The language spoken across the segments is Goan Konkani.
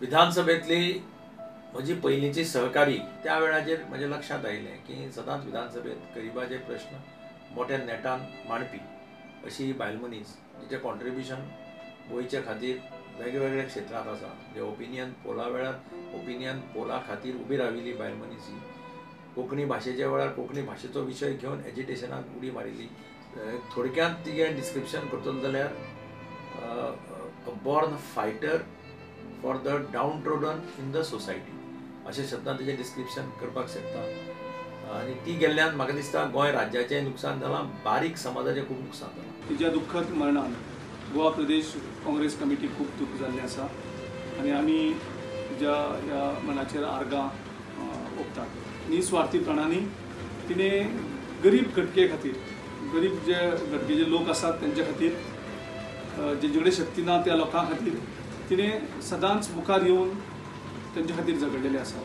विधानसभेंतली म्हजी पयलींची सहकारी त्या वेळाचेर म्हज्या लक्षांत आयलें की सदांच विधानसभेंत गरिबाचे प्रश्न मोठ्या नेटान मांडपी अशी बायल मनीस जिचें कॉन्ट्रिब्युशन गोंयच्या खातीर वेगवेगळ्या क्षेत्रांत आसा. जे ओपिनियन पोला वेळार ओपिनियन पोला खातीर उबी राविल्ली बायल मनीस ही कोंकणी भाशेच्या वेळार कोंकणी भाशेचो विशय घेवन एजिटेशनाक उडी मारिल्ली. थोडक्यांत तिगें डिस्क्रिप्शन करतलो जाल्यार a born fighter for the downtrodden in the society अशें शब्दान तेजें डिस्क्रिप्शन करपाक शकता. आनी ती गेल्ल्यान म्हाका दिसता गोंय राज्याचें नुकसान जालां, बारीक समाजाचें खूब नुकसान जालां. तिच्या दुःखद मरणान गोवा प्रदेश काँग्रेस कमिटी खूब दुःख जाल्लें आसा आनी आमी तिच्या ह्या मनाचेर आर्गां ओंपतात. निस्वार्थीपणांनी तिणें गरीब घटके खातीर, गरीब जे घटकेचे लोक आसात तेंच्या खातीर, जेंचे कडेन शक्ती ना त्या लोकां खातीर तिणें सदांच मुखार येवन तेंच्या खातीर झगडलेलें आसा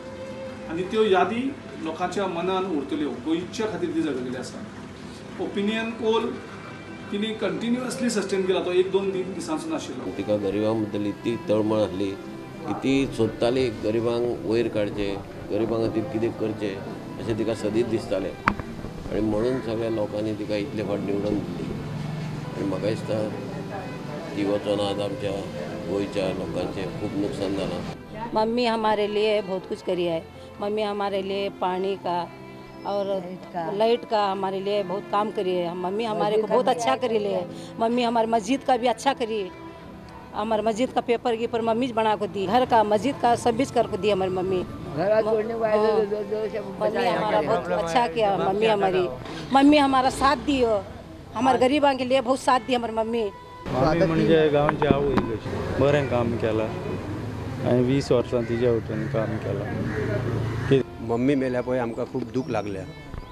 आनी त्यो यादी लोकांच्या मनान उरतल्यो. गोंयच्या खातीर ती झगडलेली आसा. ओपिनियन पोल तिणें कंटिन्युअसली सस्टेन केला, तो एक दोन दिसांचो नाशिल्लो. तिका गरिबां बद्दल इतली तळमळ आसली की ती सोदताली गरिबांक वयर काडचें, गरिबां खातीर कितें करचें अशें तिका सदींच दिसतालें आनी म्हणून सगळ्या लोकांनी तिका इतले फावट निवडून दिली. आनी म्हाका दिसता ती वचोन आज आमच्या गोंयच्या लोकांचें खूब नुकसान जालां. मम्मी हमारे लिए बहुत कुछ करी है. मम्मी हमारे लिए पानी का और लाइट का हमारे लिए बहुत काम करी है. मम्मी हमारे को बहुत अच्छा करी ले. मम्मी हमारे मस्जिद का भी अच्छा करी. हमारे मस्जिद का पेपर कीपर मम्मी बना को दी, घर का मस्जिद का सब भी कर को दी हमारी मम्मी. मम्मी हमारा बहुत अच्छा किया. मम्मी हमारी, मम्मी हमारा साथ दी हो, हमारे गरीबों के लिए बहुत साथ दी हमारी मम्मी. मम्मी म्हणजे गांवची आवय कशी, बरें काम केलां. हांवें 20 वर्सां तिज्या वटेन काम केलां. मम्मी मेल्या पळय आमकां खूब दूख लागल्या,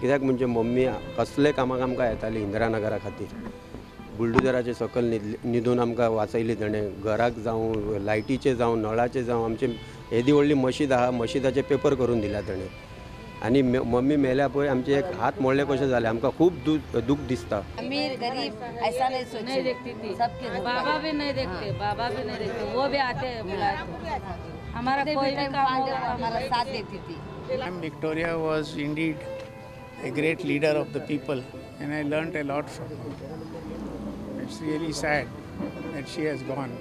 कित्याक म्हणजे मम्मी कसले कामाक आमकां येताली इंदिरा नगरा खातीर, बुलडोजराचे सकयल न्हिदून आमकां वाचयली तेणें. घराक जावं, लायटीचें जावं, नळाचें जावं, आमचे येदी व्हडली मशीद आहा, मशिदाचे पेपर करून दिल्या तेणें. आनी मम्मी मेल्या पळय आमचे एक हात मोडले कशें जालें, आमकां खूब दूख दिसता. अमीर गरीब ऐसा नहीं सोचती, नहीं देखती थी सबके, बाबा भी नहीं देखते, बाबा भी नहीं देखते, वो भी आते हैं बुलाए तो हमारा कोई भी काम होगा हमारा साथ देती थी. Victoria was indeed a great leader of the people and I learnt a lot from her. It's really sad that she has gone.